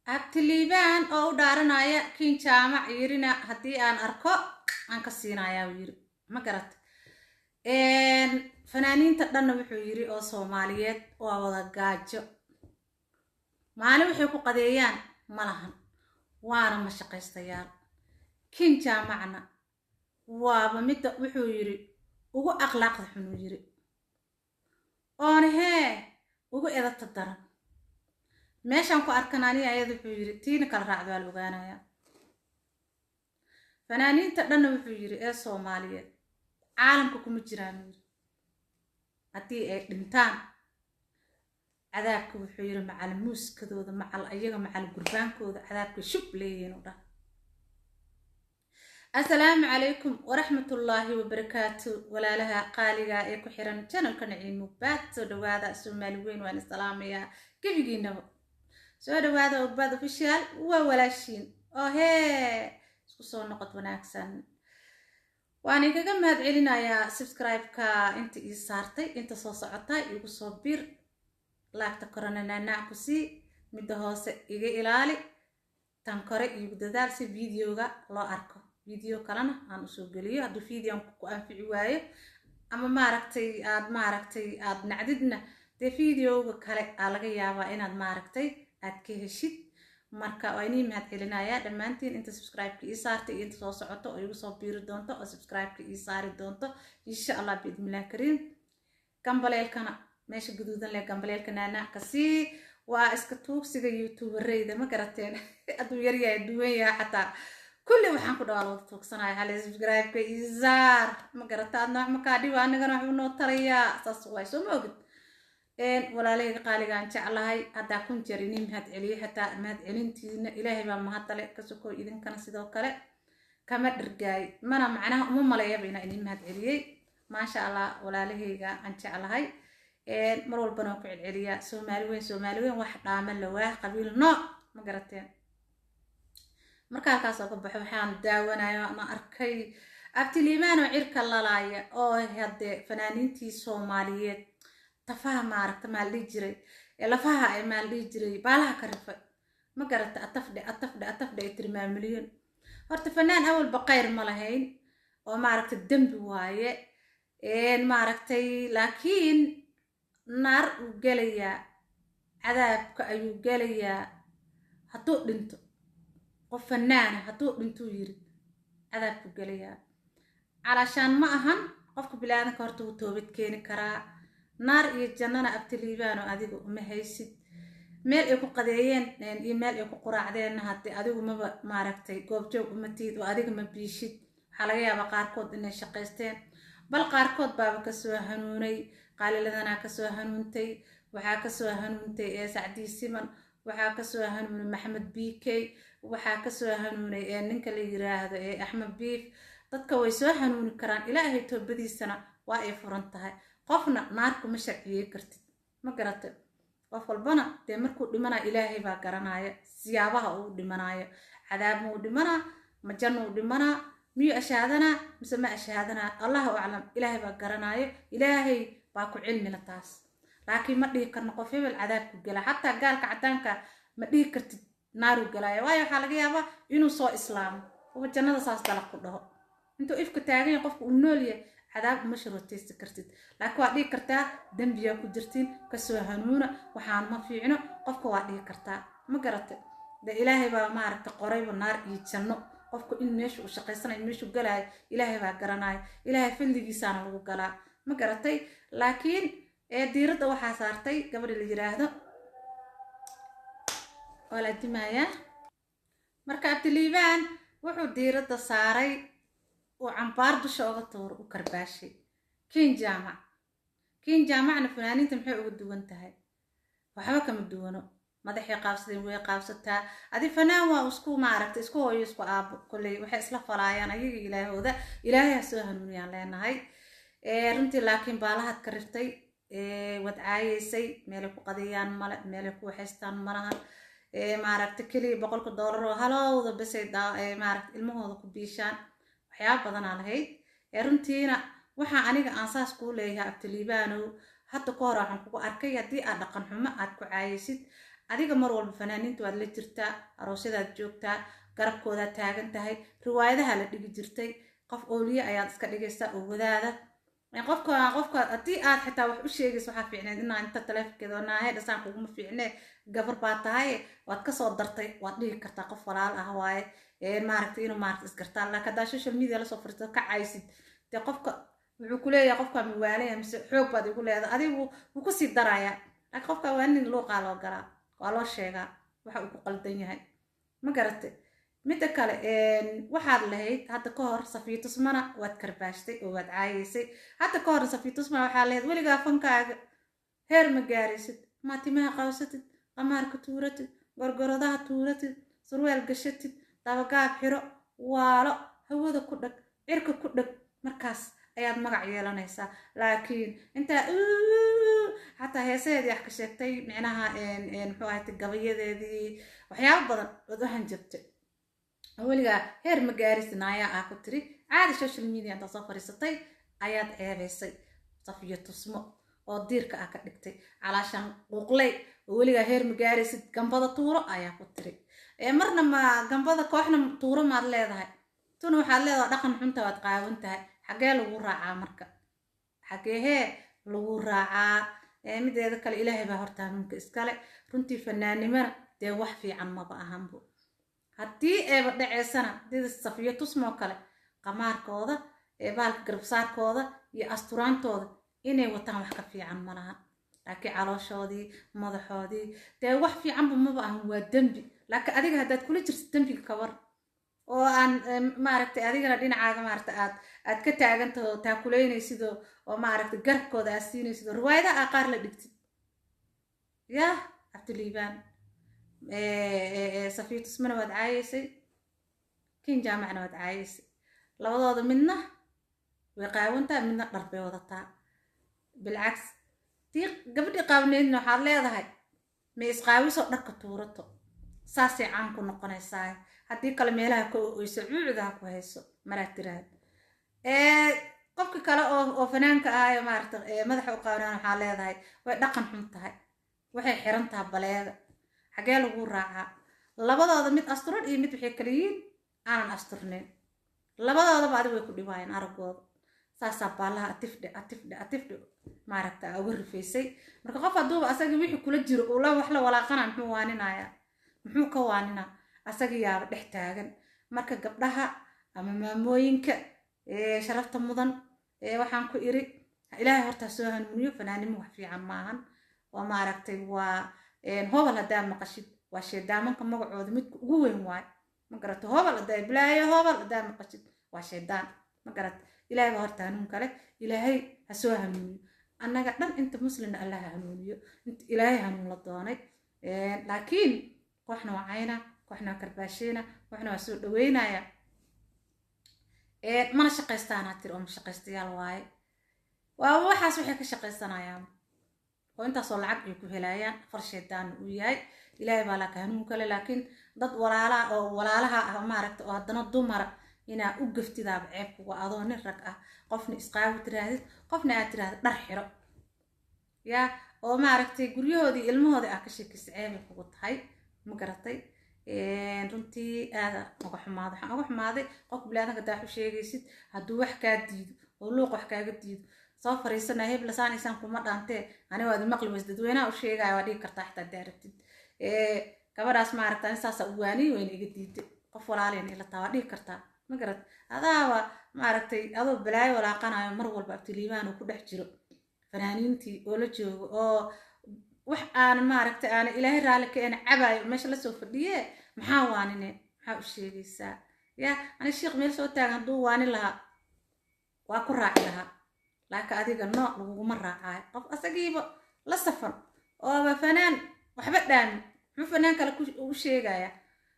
Abtiliibaan oo u dhaaranaya Kiin Jaamac yirina, haddii aan arko aan ka siinayaa, uu yiri. Ma garata? Fanaaniinta dhanna wuxuu yiri oo Soomaaliyeed waa wada gaajo, maalin waxay ku qadeeyaan ma lahan, waana mashaqaystayaal. Kiin Jaamacna waaba midda wuxuu yiri ugu akhlaaqda xunuu yiri, oona hee ugu edabta daran meeshaan ku arkan aniga ayada. Wuxuu yiri tiina kala raacdo waa la ogaanayaa. Fanaaniinta dhanna wuxuu yiri ee Soomaaliyeed caalamka kuma jiraan, yiri, haddii ay dhintaan cadaabka, wuxuu yiri, macal muuskadooda, macal ayaga, macal gurbaankooda cadaabka shub leeyihiin u dhah. Assalaamu calaykum waraxmatullaahi wabarakaatu, walaalaha qaaliga ee ku xiran channelka Naciimo Baad, soo dhawaada. Soomaali weyn waan isalaamayaa gebigiinaba, soo dhawaada. Ogbaad Official waa walaashiin oo hee isku soo noqod wanaagsan. Waan igaga mahad celinayaa subscribe-ka inta ii saartay, inta soo socota igu soo bir, laagta korona naanaac ku sii, midda hoose iga ilaali, tan kore iigu dadaal si videoga loo arko, video kalena aan usoo geliyo. Hadduu videon ku anfici waayo ama maaragtay aad maaragtay aad nacdidna, dee videoga kale aa laga yaabaa inaad maaragtay aad ka heshid. Marka waa inii mahad celinayaa dhammaantiin inta subscribe-ka ii saartay iyo inta soo socoto oo igu soo biiri doonto oo subscribe-ka ii saari doonto, insha Allah biidnillahi kariim. Gambaleelkana meesha guduudan leh, gambaleelka naanaac ka sii. Waa iska tuugsiga youtubereyda, ma garateen? Hadduu yaryahay, duwan yahay, xataa kulli waxaan ku dhawaa wada tuugsanaya hale subscribe-ka ii saar. Ma garata? Adna wax makaa dhiba, anigana waxbuu noo tarayaa. Saas waay, soo ma ogid? Walaalahayga qaaligaan jeclahay, haddaa kun jeer inii mahad celiyey, xataa mahad celintiina Ilaahay baa mahadale ka sokow, idinkana sidoo kale kama dhargaay, mana macnaha uma maleeyaba inaa inii mahad celiyey. Maasha Allah, walaalahayga aan jeclahay, mar walbana waan ku celceliyaa: Soomaali weyn, Soomaali weyn, wax dhaama lawaah qabiil nooc, ma garateen? Marka halkaas oo ka baxo, waxaan daawanayo ama arkay Abtiliimaan oo cirka lalaaya oo haddee fanaaniintii Soomaaliyeed tafaha maaragta maa la dhihi jiray, lafaha ay maa la dhihi jiray, baalaha ka rifay, ma garata? Atafdhe, atafdhe, atafdhe ay tiri maamuliyun. Horta fanaan awalba khayr ma lahayn oo maaragta dembi waaye maaragtay, laakiin naar uu gelayaa, cadaabka ayuu gelayaa hadduu dhinto. Qof fanaana hadduu dhintuu yiri cadaabku gelayaa. Calaashaan ma ahan, qofka bilaadanka horta wuu toobad keeni karaa. Naar iyo jannana, Abtiliibaano, adiga uma haysid meel ay ku qadeeyeen iyo meel ay ku quraacdeenna. Haddii adigu maba maaragtay goobjoog uma tiid oo adiga ma biishid. Waxaa laga yaabaa qaarkood inay shaqaysteen, bal qaarkood baaba kasoo hanuunay. Qaaliladanaa kasoo hanuuntay, waxaa kasoo hanuuntay ee Sacdii Siman, waxaa kasoo hanuunay Maxamed B K, waxaa kasoo hanuunay ee ninka la yiraahdo ee Axmed Biif. Dadka way soo hanuuni karaan, Ilaahay toobadiisana waa ay furan tahay. Qofna naar kuma sharciyey kartid, ma garatay? Qof walbana dee markuu dhimanaya Ilaahay baa garanaya siyaabaha uu dhimanayo. Cadaab ma uu dhimanaa, ma janna uu dhimanaa, miyuu ashaadanaa mise ma ashaadanaa? Allahu aclam, Ilaahay baa garanaayo, Ilaahay baa ku cilmila taas. Laakiin ma dhihi karno qof hebel cadaabku gela. Xataa gaalka cadaanka ma dhihi kartid naaruu galaayo, waayo waxaa laga yaabaa inuu soo islaamo uba jannada saas dalaq ku dhaho. Intuu ifka taagan yahay qofka uu nool yahay cadaab uma sharooteysi kartid, laakiin waa dhihi kartaa dembiyaa ku jirtiin, kasoo hanuuna, waxaan ma fiicno, qofka waa dhihi kartaa, ma garatay? De Ilaahay baa maaragta qorayba naar iyo janno. Qofku in meesha uu shaqaysanayo, meeshuu galaayo, Ilaahay baa garanaya, Ilaahay fadligiisaana lagu galaa, ma garatay? Laakiin ee diiradda waxaa saartay gabadha la yiraahdo waa la dimayaa. Marka Abdiliibaan wuxuu diiradda saaray uu cambaar dusha oga tuuro, u karbaashay Kiin Jaamac. Kiin Jaamacna fanaaniinta maxay uga duwan tahay? Waxba kama duwano. Madaxay qaabsadeen way qaabsataa. Adi fanaan waa isku maaragta isku hooyo isku aabo, kolley waxay isla falaayaan ayaga Ilaahooda. Ilaahay ha soo hanuuniyaan leenahay runtii. Laakiin baalahaad ka riftay, waad caayeysay, meelay ku qadeeyaan male, meelay ku waxaystaan malahan, maaragta keliya $100 oo halowda besay maaragta ilmahooda ku biishaan. Waxyaaba badanaa lahayd runtiina. Waxaa aniga aan saas kuu leeyahay, Abtiliibaanow, hadda ka hor waxaan kugu arkay haddii aad dhaqan xumo aad ku caayaysid Adiga mar walba fanaaniinta waad la jirtaa, aroosyadaad joogtaa, garabkoodaad taagan tahay, riwaayadaha la dhigi jirtay, qof ooliye ayaad iska dhigaysaa oo wadaada. Qofka haddii aad xitaa wax u sheegayso, waxaa fiicneed inaa inta taleefonkeeda naahe dhasaan kuguma fiicnee, gabar baa tahay, waad kasoo dartay, waad dhihi kartaa, qof walaal ah waaye, maaragtay, inuu maaragta isgartaan. Laakiin haddaa social media lasoo fariisto ka caysid, dee qofka wuxuu ku leeyahay, qofka miwaalaya mise xoog baad igu leedahay, adigu wuu kusii darayaa. Laakiin qofka waa nin luuqaa loo galaa, waa loo sheegaa waxa uu ku qaldan yahay, ma garatay? Midda kale, waxaad lahayd hadda ka hor Safiitusmana waad karbaashtay oo waad caayeysay. Hadda ka hor Safiitusmana waxaa lahayd, weligaa fankaaga heer ma gaaraysid, maa timaha qawsatid, qamaarka tuuratid, gorgoradaha tuuratid, surweel gashatid, dabagaab xiro, waalo, hawada ku dhag, cirka ku dhag, markaas ayaad magac yeelanaysaa. Laakiin intaa xataa heesaheedii wax ka sheegtay, micnaha muxuu ahayd, gabayadeedii, waxyaabo badan waad u hanjabtay, weligaa heer ma gaarisin ayaa ah ku tiri. Caadi social media intaa soo fadhiisatay ayaad ceebaysay Safiyo Tusmo oo diirka ah ka dhigtay calaashan quuqley, oo weligaa heer ma gaaraysid, gambada tuuro ayaa ku tiri. Marna ma gambada kooxna tuuro maad leedahay, tuna waxaad leedahay dhaqan xunta, waad qaawan tahay. Xagee lagu raacaa marka? Xageehee lagu raacaa? Mideeda kale, Ilaahay baa horta hanuunka iskale. Runtii fanaanimana dee wax fiican maba ahanbo. Haddii ayba dhaceysana, dida Safiyo Tusmoo kale, qamaarkooda, baalka garabsaarkooda iyo asturaantooda inay wataan wax ka fiican malaha. Laakiin calooshoodii, madaxoodii, dee wax fiicanba maba ahan, waa dembi. Laakiin adiga haddaad kula jirto dembiga, kabar oo aan maaragtay, adigana dhinacaaga maaragtay aad ka taagantaho, taakuleynaysid oo maaragtay garabkooda aad siinaysid oo riwaayadaha aa qaar la dhigtid. Yah, Cabdiliibaan, Safiyo Tusmana waad caayeysay, Kin Jaamacna waad caayeysay. Labadooda midna way qaawantaha, midna dhar bay wadataa. Bilcaks, tii gabadhii qaawneydna waxaad leedahay ma isqaawisoo dharka tuurato, saasay caan ku noqonaysaa, haddii kale meelaha ka oyso, cuucda ha ku hayso maraad tiraahd. Qofka kale oo fanaanka ah ee maarata madaxa u qaawanaan waxaa leedahay way dhaqan xun tahay, waxay xiran taha baleeda. Xagee lagu raacaa? Labadooda mid asturan iyo mid waxay kala yihiin aanan asturnayn. Labadoodaba adig way ku dhibaayeen araggooda, saasaa baallaha atifdhe atifdhe atifdhe maaragta uga rifaysay. Marka qof hadduuba asagii wixii kula jiro uu la wax la walaaqana, muxuu waaninayaa? Muxuu ka waaninaa? Asaga yaaba dhex taagan. Marka gabdhaha ama maamooyinka sharafta mudan, waxaan ku iri, Ilaahay hortaa soo hanuuniyo. Fanaanimo wax fiican maahan, waa maaragtay, waa hobal haddaa maqashid, waa sheedaamanka magacooda midka ugu weyn waayo, ma garata? Hobal haddaa bilaayo, hobal haddaa maqashid, waa sheedaan, ma garata? Ilaahay baa horta hanuun kale, Ilaahay ha soo hanuuniyo annaga dhan, inta muslimna Allah ha hanuuniyo, inta Ilaahay hanuun la doonay. Laakiin kooxna waa cayna, kooxna waa karbaasheyna, kooxna waa soo dhaweynaya, mana shaqaystaanaa tiri oo ma shaqaystayaal waaye. Waa waxaas waxay ka shaqaysanayaan oo intaasoo lacag ay ku helayaan, far shaydaanna uu yahay. Ilaahay baa laaka hanuun kale. Laakiin dad walaalaha oo walaalaha ah, maaragta, oo haddana dumara inaa u gaftidaaba ceeb kuga, adoo nin rag ah, qofna isqaawi tiraahdid, qofna aad tirahdid dhar xiro, yaa oo maaragtay guryahoodii ilmahoodii ah ka sheekaysa, ceebay kugu tahay, ma garatay? Runtii aada uga xumaaday. Waxaan uga xumaaday, qof bilaadanka hadaa wax u sheegaysid, hadduu wax kaa diido oo luuq wax kaaga diido, soo fariisana, hebla saanaysaan kuma dhaantee, ani waad maqli weys, dadweynaha u sheegaya waa dhigi kartaa xitaa hadaa rabtid. Gabadhaas maaragta ani saasaa u waaniyey, wayna iga diiday, qof walaalayna ila taa, waa dhigi kartaa, ma garat? Adaaba maaragtay adoo balaayo walaaqanayo mar walba, Abtiliibaan oo ku dhex jiro fanaaniintii oo la joogo, oo wax aan maaragtay aana Ilaahay raalli ka een cabaayo meesha lasoo fadhiye, maxaa waanine? Maxaa u sheegaysaa? Ya ani shiikh meel soo taagan hadduu waanin lahaa waa ku raaci lahaa, laakiin adiga nooc laguguma raacaayo. Qof asagiiba la safan ooba fanaan waxba dhaamin, muxuu fanaan kale u sheegaya?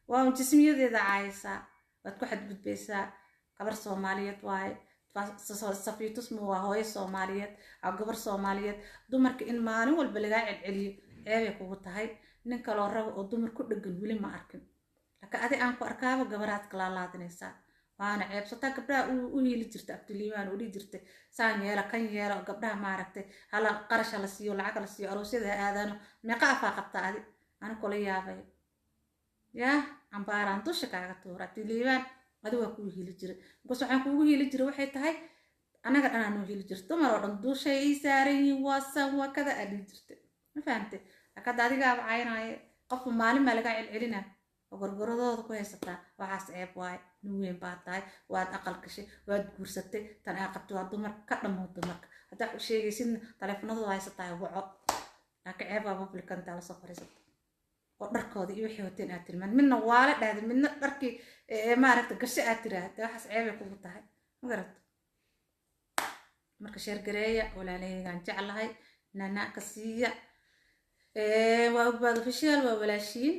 Waa un jismiyadeeda caayaysaa, waad ku xadgudbaysaa. Gabar Soomaaliyeed waaye Safiitusma, waa hooyo Soomaaliyeed, waa gabar Soomaaliyeed. Dumarka in maalin walba lagaa celceliyo ceebay kugu tahay. Nin kaloo raba oo dumar ku dhegan weli ma arkin, laakiin adi aan ku arkaaba gabaraad kalaalaadinaysaa, waana ceebsataa. Gabdhaha u hiili jirta Abdiliimaan oo dhihi jirtay saan yeela, kan yeela, oo gabdhaha maaragtay hala qarash hala siiyo, lacag hala siiyo, aroosyada ha aadaano, meeqa afaa qabtaa adi? Ani kula yaabay yaa cambaaraan dusha kaaga tuura. Abdiliibaan, adi waa kuu hili jiray, because waxaan kuugu hili jiray waxay tahay annaga dhanaa noo hili jirta. Dumar oo dhan dushay ii saaran yihiin, waa san, waa kada aad dhihi jirtay, ma fahamtay? Laakiin hadda adigaaba caynaaye. Qofku maalin baa lagaa celcelinaa oo gorgoradooda ku haysataa. Waxaas ceeb waaye. Nin weyn baa tahay, waad aqal gashay, waad guursatay. Tan aa qabtay waa dumar, ka dhammow dumarka. Haddaa wax u sheegaysidna taleefanadooda haysataa, waco. Laakiin ceeb waa public-ka intaa lasoo fariisata oo dharkooda iyo waxay wateen aad tilmaan, midna waale dhahda, midna dharkii maaragta gasho aad tiraahda. Waxaas ceebay kugu tahay, ma garato? Marka share gareeya, walaalahaygaan jeclahay, nana ka siiya. Waa Ugbaad Official, waa walaashiin.